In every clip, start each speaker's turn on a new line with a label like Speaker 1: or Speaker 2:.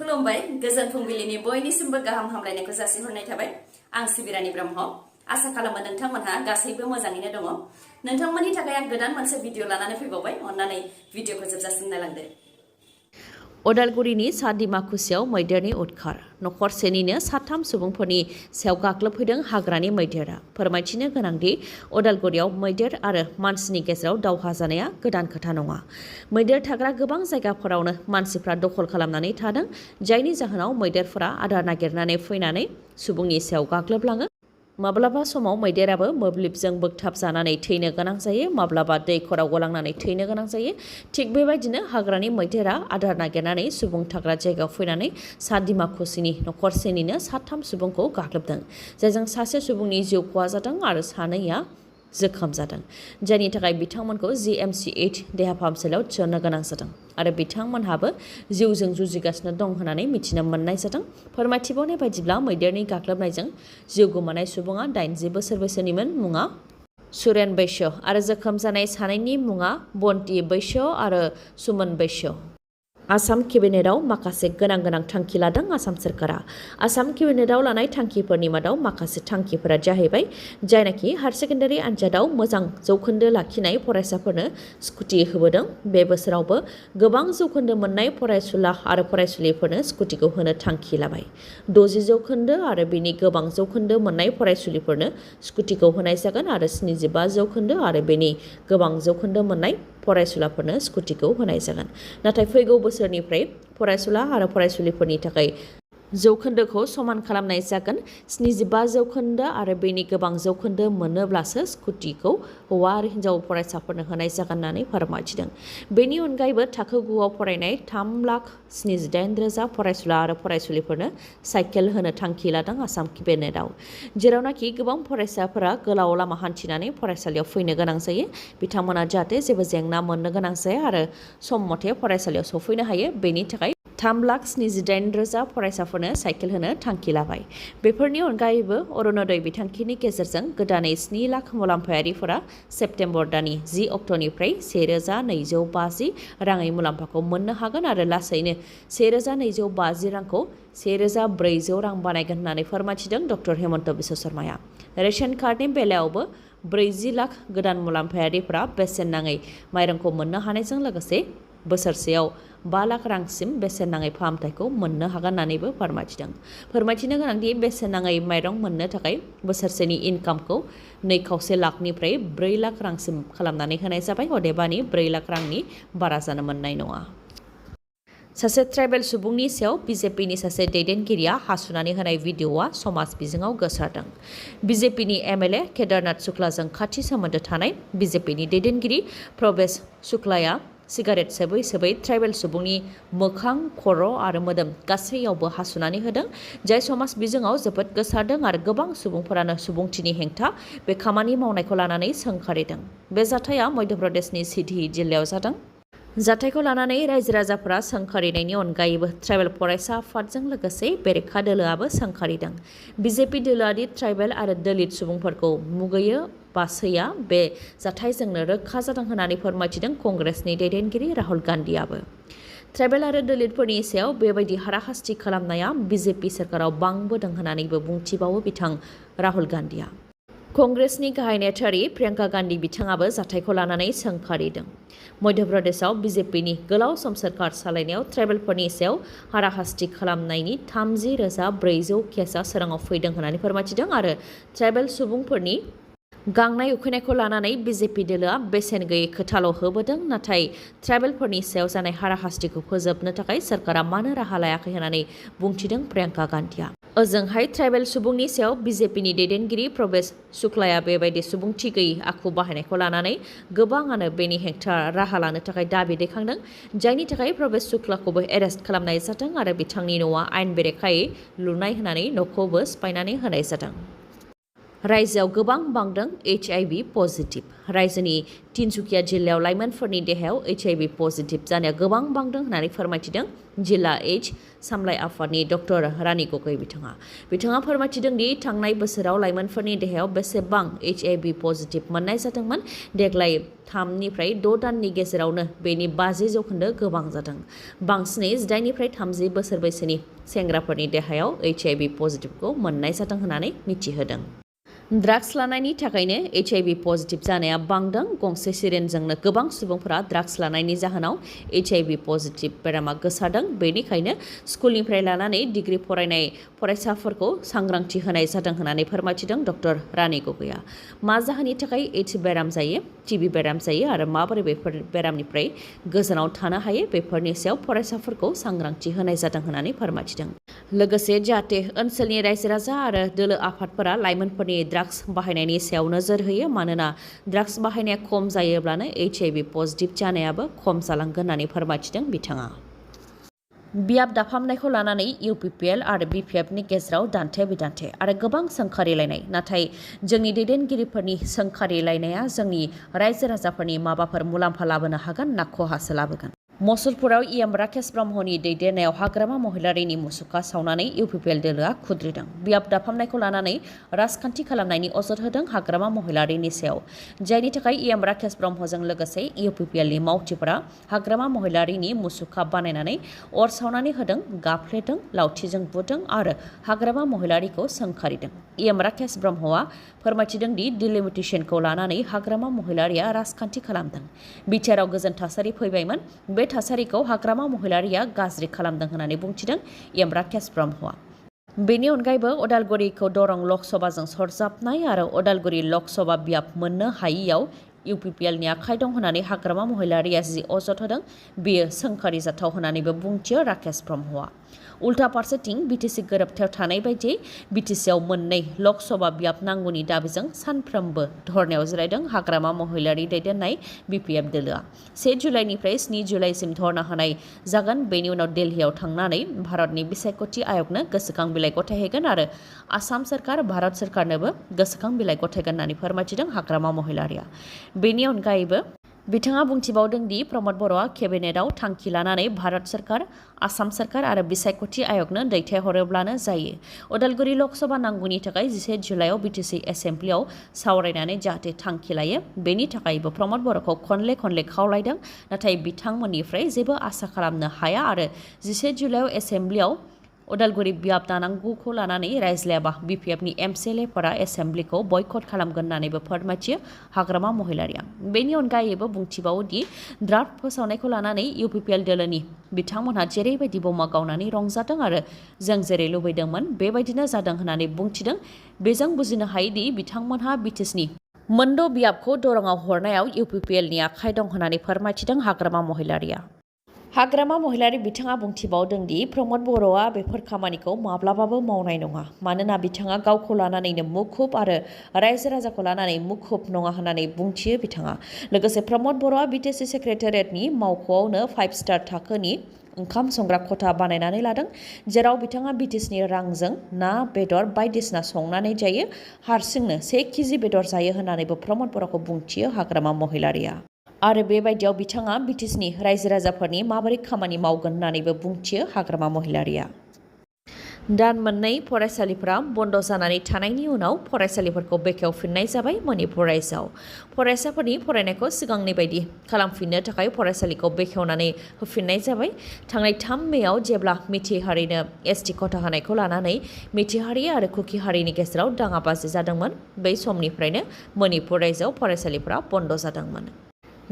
Speaker 1: खुलुमबाय गोजोन फुंबिलिनि बयनिसिमबो गाहाम हामलायनायखौ जासिहरनाय थाबाय आं सिबिरानि ब्रह्म आसा खालामो नोंथांमोनहा गासैबो मोजाङैनो दङ नोंथांमोननि थाखाय आं गोदान मोनसे भिडिअ लानानै फैबावबाय अन्नानै भिडिअखौ जोबजासिम नायलांदो
Speaker 2: अदालगुरिनि सा डिमाकुसियाव मैदेरनि उदखार नखरसेनिनो साथाम सुबुंफोरनि सायाव गाग्लोबफैदों हाग्रानि मैदेरा फोरमायथिनो गोनांदि अदालगुरियाव मैदेर आरो मानसिनि गेजेराव दावहा जानाया गोदान खोथा नङा मैदेर थाग्रा गोबां जायगाफोरावनो मानसिफ्रा दखल खालामनानै थादों जायनि जाहोनाव मैदेरफोरा आदार नागिरनानै फैनानै सुबुंनि सायाव गाग्लोबलाङो माब्लाबा समाव मैदेराबो मोब्लिबजों बोगथाब जानानै थैनो गोनां जायो माब्लाबा दै खराव गलांनानै थैनो गोनां जायो थिग बेबायदिनो हाग्रानि मैदेरा आदार नागिरनानै सुबुं थाग्रा जायगायाव फैनानै सा डिमाकुसिनि नखरसेनिनो साथाम सुबुंखौ गाग्लोबदों जायजों सासे सुबुंनि जिउ खहा जादों आरो सानैया जोखोम जादों जायनि थाखाय बिथांमोनखौ GMC8 देहा फाहामसालियाव थिसननो गोनां जादों आरो बिथांमोनहाबो जिउजों जुजिगासिनो दं होननानै मिथिनो मोननाय जादों फोरमायथिबावनाय बायदिब्ला मैदेरनि गाग्लोबनायजों जिउ गोमानाय सुबुङा 80 बोसोर बैसोनिमोन मुङा सुरेन बैश्य आरो जोखोम जानाय सानैनि मुङा बन्ति बैश्य आरो सुमन बैश्य आसाम केबिनेटआव माखासे गोनां थांखि लादों आसाम सोरखारा आसाम केबिनेटआव लानाय थांखिफोरनि मादाव माखासे थांखिफोरा जाहैबाय जायनाखि हायार सेकेन्डारि आनजादाव मोजां जौखोन्दो लाखिनाय फरायसाफोरनो स्कुटि होबोदों बे बोसोरावबो गोबां जौखोन्दो मोननाय फरायसुला आरो फरायसुलिफोरनो स्कुटिखौ होनो थांखि लाबाय 60 जौखोन्दो आरो बेनि गोबां जौखोन्दो मोननाय फरायसुलिफोरनो स्कुटिखौ होनाय जागोन आरो 75 जौखोन्दो आरो बेनि गोबां जौखोन्दो मोननाय फरायसुलाफोरनो स्कुटिखौ होनाय जागोन नाथाय फैगौ बोसोरनिफ्राय फरायसुला आरो फरायसुलिफोरनि थाखाय जौखोन्दोखौ समान खालामनाय जागोन 75 जौखोन्दो आरो बेनि गोबां जौखोन्दो मोनोब्लासो स्कुटिखौ हौवा आरो हिन्जाव फरायसाफोरनो होनाय जागोन होननानै फोरमायथिदों बेनि अनगायैबो थाखो 9आव फरायनाय 3,78,000 फरायसुला आरो फरायसुलिफोरनो साइकेल होनो थांखि लादों आसाम केबिनेटआव जेरावनाखि गोबां फरायसाफोरा गोलाव लामा हान्थिनानै फरायसालियाव फैनो गोनां जायो बिथांमोना जाहाथे जेबो जेंना मोननो गोनां जाया आरो सम मथे फरायसालियाव सफैनो हायो बेनि थाखाय 3,78,000 फरायसाफोरनो साइकेल होनो थांखि लाबाय बेफोरनि अनगायैबो अरुणोदय बिथांखिनि गेजेरजों गोदानै 7 लाख मुलाम्फायारिफोरा सेप्तेम्बर दाननि 10 अक्ट'निफ्राय 1,250 राङै मुलाम्फाखौ मोननो हागोन आरो लासैनो 1,250 रांखौ 1,400 रां बानायगोन होननानै फोरमायथिदों डक्टर हेमन्त बिश्व शर्माया रेशन कार्डनि बेलायावबो 40 लाख गोदान मुलाम्फायारिफोरा बेसेन नाङै माइरंखौ मोननो हानायजों लोगोसे बोसोरसेयाव 5 लाख रांसिम बेसेन नाङै फाहामथायखौ मोननो हागोन होननानैबो फोरमायथिनो गोनांदि बेसेन नाङै माइरं मोननो थाखाय बोसोरसेनि इनकामखौ 2,25 लाखनिफ्राय 4 लाख रांसिम खालामनानै होनाय जाबाय अदेबानि 4 लाख रांनि बारा जानो मोननाय नङा सासे ट्राइबेल सुबुंनि सायाव बिजेपिनि सासे दैदेनगिरिया हासुनानै होनाय भिडिअआ समाज बिजोङाव गोसारदों बिजेपिनि MLA केदारनाथ शुक्लाजों खाथि सोमोन्दो थानाय बिजेपिनि दैदेनगिरि प्रवेश शुक्लाया सिगारेट सोबै ट्राइबेल सुबुंनि मोखां खर' आरो मोदोम गासैयावबो हासुनानै होदों जाय समाज बिजोङाव जोबोद गोसारदों आरो गोबां सुबुंफोरानो सुबुंथिनि हेंथा बे खामानि मावनायखौ लानानै सोंखारिदों बे जाथाया मध्य प्रदेशनि सिधि जिल्लायाव जादों जाथायखौ लानानै रायजो राजाफोरा सोंखारिनायनि अनगायैबो ट्राइबेल फरायसा आफादजों लोगोसे बेरेखा दोलोआबो सोंखारिदों बिजेपि दोलोआरि ट्राइबेल आरो दलित सुबुंफोरखौ मुगैयो बासैया बे जाथायजोंनो रोखा जादों होननानै फोरमायथिदों कंग्रेसनि दैदेनगिरि राहुल गान्धीआबो ट्राइबेल आरो दलितफोरनि सायाव बेबायदि हाराहास्ति खालामनाया बिजेपि सोरखाराव बांबोदों होननानैबो बुंथिबावो बिथां राहुल गान्धीआ कंग्रेसनि गाहाय नेतारि प्रियंका गान्धी बिथाङाबो जाथायखौ लानानै सोंखारिदों मध्य प्रदेशआव बिजेपिनि गोलाव सम सोरखार सालायनायाव ट्राइबेलफोरनि सायाव हाराहास्ति खालामनायनि 30,400 केसआ सोराङाव फैदों होननानै फोरमायथिदों आरो ट्राइबेल सुबुंफोरनि गांनाय उखैनायखौ लानानै बिजेपि दोलोआ बेसेन गैयै खोथाल' होबोदों नाथाय ट्राइबेलफोरनि सायाव जानाय हाराहास्तिखौ फोजोबनो थाखाय सोरखारा मानो राहा लायाखै होननानै बुंथिदों प्रियंका गान्धीआ ओजोंहाय ट्राइबेल सुबुंनि सायाव बिजेपिनि दैदेनगिरि प्रवेश शुक्लाया बेबायदि सुबुंथि गैयै आखु बाहायनायखौ लानानै गोबाङानो बेनि हेंथा राहा लानो थाखाय दाबि दैखांदों जायनि थाखाय प्रवेश शुक्लाखौबो एरेस्ट खालामनाय जादों आरो बिथांनि न'आ आयेन बेरेखायै लुनाय होनानै न'खौबो सिफायनानै होनाय जादों रायजोआव गोबां बांदों HIV पजिटिभ। रायजोनि तिनसुकिया जिल्लायाव लाइमोनफोरनि देहायाव HIV पजिटिभ जानाया गोबां बांदों होननानै फोरमायथिदों जिल्ला एइड्स सामलाय आफादनि डक्टर रानी गगৈ बिथाङा फोरमायथिदों दि थांनाय बोसोराव लाइमोनफोरनि देहायाव बेसेबां HIV पजिटिभ मोननाय जादोंमोन देग्लाय 3 निफ्राय 6 दाननि गेजेरावनो बेनि 50% गोबां जादों। बांसिनै 18 निफ्राय 30 बोसोर बैसोनि सेंग्राफोरनि देहायाव HIV पजिटिभखौ मोननाय जादों होननानै मिथिहोदों। ड्राग्स लानायनि थाखायनो HIV पजिटिभ जानाया बांदों। गंसे सिरिनजोंनो गोबां सुबुंफोरा ड्राग्स लानायनि जाहोनाव HIV पजिटिभ बेरामा गोसारदों। बेनिखायनो स्कुलनिफ्राय लानानै डिग्री फरायनाय फरायसाफोरखौ सांग्रांथि होनाय जादों होननानै फोरमायथिदों डक्टर रानी गगैआ। मा जाहोननि थाखाय एड्स बेराम जायो, टिबि बेराम जायो आरो माबोरै बेफोर बेरामनिफ्राय गोजानाव थानो हायो बेफोरनि सायाव फरायसाफोरखौ सांग्रांथि होनाय जादों होननानै फोरमायथिदों। लोगोसे जाहाथे ओनसोलनि रायजो राजा आरो दोलो आफादफोरा लाइमोनफोरनि ड्राग्स बाहायनायनि सायाव नोजोर होयो। मानोना ड्राग्स बाहायनाया खम जायोब्लानो HIV पजिटिभ जानायाबो खम जालांगोन होननानै फोरमायथिदों बिथाङा। बियाब दाफामनायखौ लानानै UPPL आरो BPFनि गेजेराव दान्थे बिदान्थे आरो गोबां सोंखारिलायनाय। नाथाय जोंनि दैदेनगिरिफोरनि सोंखारिलायनाया जोंनि रायजो राजाफोरनि माबाफोर मुलाम्फा लाबोनो हागोन ना खहासो लाबोगोन? मसलपुराव राकेश ब्रह्मनि दैदेननायाव हाग्रामा महिलारिनि मुसुखा सावनानै UPPL दोलोआ खुद्रिदों। बियाब दाफामनायखौ लानानै राजखान्थि खालामनायनि अजद होदों हाग्रामा महिलारिनि सायाव, जायनि थाखाय राकेश ब्रह्मजों लोगोसे UPPLनि मावथिफोरा हाग्रामा महिलारिनि मुसुखा बानायनानै अर सावनानै होदों, गाफ्लेदों, लावथिजों बुदों आरो हाग्रामा महिलारिखौ सोंखारिदों। राकेश ब्रह्मआ फोरमायथिदों दि डिलिमिटेसनखौ लानानै हाग्रामा महिलारिया राजखान्थि खालामदों। बिटिआरआव गोजोन थासारि फैबायमोन, बे थासारिखौ हाग्रामा महिलारिया गाज्रि खालामदों होननानै बुंथिदों राकेश ब्रह्मआ। बेनि अनगायैबो अदालगुरिखौ दरं लकसभाजों सरजाबनाय आरो अदालगुरि लकसभा बियाब मोननो हायियाव UPPLनि आखाइ दं होननानै हाग्रामा महिलारिया जि अजद होदों बेयो सोंखारिजाथाव होननानैबो बुंथियो राकेश ब्रह्मआ। उल्था फारसेथिं BTC गोरोबथायाव थानाय बायदियै BTCआव मोननै लकसभा बियाब नांगौनि दाबिजों सानफ्रोमबो धरनायाव जिरायदों हाग्रामा महिलारि दैदेननाय BPF दोलोआ। 1 जुलाइनिफ्राय 7 जुलाइसिम धरना होनाय जागोन। बेनि उनाव दिल्लीयाव थांनानै भारतनि बिसायख'थि आयगनो गोसोखां बिलाइ गथायहैगोन आरो आसाम सोरखार, भारत सोरखारनोबो गोसोखां बिलाइ गथायगोन होननानै फोरमायथिदों हाग्रामा महिलारिया। बेनि अनगायैबो बिथाङा बुंथिबावदों दि प्रमद बर'आ केबिनेटआव थांखि लानानै भारत सोरखार, आसाम सोरखार आरो बिसायख'थि आयगनो दैथायहरोब्लानो जायो। अदालगुरि लकसभा नांगौनि थाखाय 11 जुलाइआव BTC एसेम्ब्लियाव सावरायनानै जाहाथे थांखि लायो बेनि थाखायबो प्रमद बर'खौ खनले खनले खावलायदों। नाथाय बिथांमोननिफ्राय जेबो आसा खालामनो हाया आरो 11 जुलाइआव एसेम्ब्लियाव अदालगुरि बियाब दानांगौखौ लानानै रायज्लायाबा BPFनि MCLAफोरा एसेम्ब्लिखौ बयकट खालामगोन होननानैबो फोरमायथियो हाग्रामा महिलारिया। बेनि अनगायैबो बुंथिबावो दि ड्राफ्ट फोसावनायखौ लानानै UPPL दोलोनि बिथांमोनहा जेरैबायदि बमा गावनानै रंजादों आरो जों जेरै लुबैदोंमोन बेबायदिनो जादों होननानै बुंथिदों। बेजों बुजिनो हायोदि बिथांमोनहा BTCनि मोनद' बियाबखौ दरंआव हरनायाव UPPLनि आखाइ दं होननानै फोरमायथिदों हाग्रामा महिलारिया। हाग्रामा महिलारि बिथाङा बुंथिबावदों दि प्रमद बर'आ बेफोर खामानिखौ माब्लाबाबो मावनाय नङा। मानोना बिथाङा गावखौ लानानैनो मुखुब आरो रायजो राजाखौ लानानै मुखुब नङा होननानै बुंथियो बिथाङा। लोगोसे प्रमद बर'आ BTC सेक्रेटारियेटनि मावख'आवनो 5 स्टार थाखोनि ओंखाम संग्रा खथा बानायनानै लादों, जेराव बिथाङा BTCनि रांजों ना बेदर बायदिसिना संनानै जायो। हारसिंनो 1 केजि बेदर जायो होननानैबो प्रमद बर'खौ बुंथियो हाग्रामा महिलारिया। आरो बेबायदियाव बिथाङा BTCनि रायजो राजाफोरनि माबोरै खामानि मावगोन होननानैबो बुंथियो हाग्रामा महिलारिया। दान मोननै फरायसालिफोरा बन्द जानानै थानायनि उनाव फरायसालिफोरखौ बेखेवफिननाय जाबाय मणिपुर रायजोआव। फरायसाफोरनि फरायनायखौ सिगांनि बायदि खालामफिननो थाखाय फरायसालिखौ बेखेवनानै होफिननाय जाबाय। थांनाय 3 मेआव जेब्ला मिथि हारिनो ST खथा होनायखौ लानानै मिथि हारि आरो कुकि हारिनि गेजेराव दाङाबाजि जादोंमोन, बै समनिफ्रायनो मणिपुर रायजोआव फरायसालिफोरा बन्द जादोंमोन।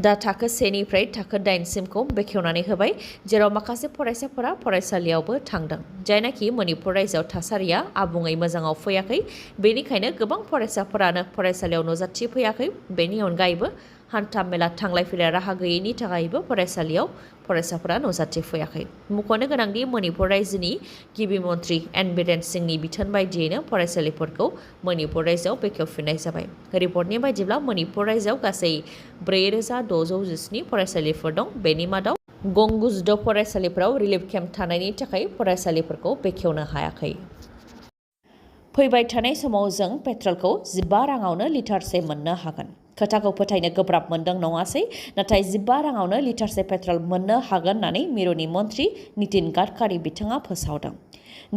Speaker 2: दा थाखो 1 निफ्राय थाखो 8 सिमखौ बेखेवनानै होबाय, जेराव माखासे फरायसाफोरा फरायसालियावबो थांदों। जायनाखि मणिपुर रायजोआव थासारिया आबुङै मोजाङाव फैयाखै, बेनिखायनो गोबां फरायसाफोरानो फरायसालियाव नुजाथि फैयाखै। बेनि अनगायैबो हान्था मेला थांलाय फैलाय राहा गैयैनि थाखायबो फरायसालियाव फरायसाफोरा नुजाथि फैयाखै। मख'नो गोनांदि मणिपुर रायजोनि गिबि मन्थ्रि एन बिरेन सिंहनि बिथोन बायदियैनो फरायसालिफोरखौ मणिपुर रायजोआव बेखेवफिननाय जाबाय। रिपर्टनि बायदिब्ला मणिपुर रायजोआव गासै 4617 फरायसालिफोर दं। बेनि मादाव गं 96 फरायसालिफोराव रिलिफ केम्प थानायनि थाखाय फरायसालिफोरखौ बेखेवनो हायाखै। फैबाय थानाय समाव जों पेट्रलखौ 15 राङावनो लिटारसे मोननो हागोन। खोथाखौ फोथायनो गोब्राब मोनदों नङासै? नाथाय 15 राङावनो लिटारसे पेट्रल मोननो हागोन होननानै मिरुनि मन्त्रि नितिन गाडकारि बिथाङा फोसावदों।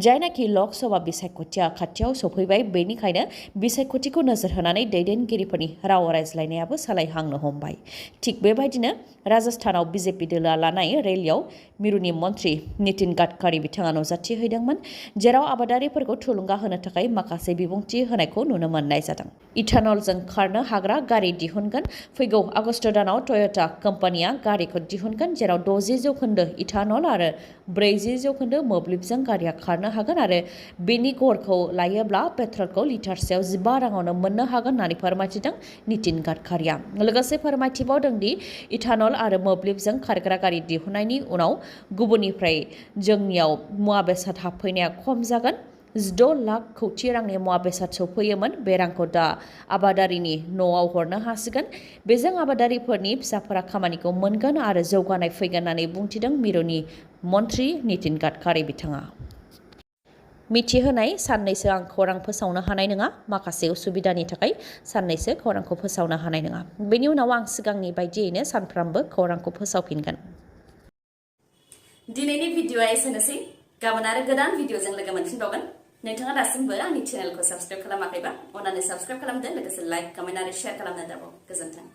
Speaker 2: जायनाखि लक सभा बिसायख'थिया खाथियाव सफैबाय, बेनिखायनो बिसायख'थिखौ नोजोर होनानै दैदेनगिरिफोरनि राव रायज्लायनायाबो सालायहांनो हमबाय। थिग बेबायदिनो राजस्थानाव बिजेपि दोलोआ लानाय रेलियाव मिरुनि मन्त्रि नितिन गाडकारि बिथाङा नुजाथि हैदोंमोन, जेराव आबादारिफोरखौ थुलुंगा होनो थाखाय माखासे बिबुंथि होनायखौ नुनो मोननाय जादों। इथानलजों खारनो हाग्रा गारि दिहुनगोन। फैगौ आगस्ट दानाव टय'टा कम्पानिया गारिखौ दिहुनगोन, जेराव 60% इथानल आरो 40% मोब्लिबजों गारिया खारनो हागोन आरो बेनि गरखौ लायोब्ला पेट्रलखौ लिटारसेयाव 15 राङावनो मोननो हागोन होननानै फोरमायथिदों नितिन गाडकारिया। लोगोसे फोरमायथिबावदों दि इथानल आरो मोब्लिबजों खारग्रा गारि दिहुननायनि उनाव गुबुननिफ्राय जोंनियाव मुवा बेसाद हाबफैनाया खम जागोन। 16 लाख कौटि रांनि मुवा बेसाद सौफैयोमोन। बे रांखौ दा आबादारिनि न'आव हरनो हासिगोन। बेजों आबादारिफोरनि फिसाफोरा खामानिखौ मोनगोन आरो जौगानाय फैगोन होननानै बुंथिदों मिरुनि मन्त्रि नितिन गाडकारि बिथाङा। मिथिहोनाय साननैसो आं खौरां फोसावनो हानाय नङा। माखासे उसुबिदानि थाखाय साननैसो खौरांखौ फोसावनो हानाय नङा। बेनि उनाव आं सिगांनि बायदियैनो सानफ्रामबो खौरांखौ फोसावफिनगोन।
Speaker 1: दिनैनि भिडिअआ एसेनोसै। गाबोन आरो गोदान भिडिअजों लोगो मोनफिनबावगोन। नोंथाङा दासिमबो आंनि चेनेलखौ साबस्क्राइब खालामाखैबा अन्नानै साबस्क्राइब खालामदो, लोगोसे लाइक, कमेन्ट आरो शेयार खालामनो दाबाव। गोजोन्थों।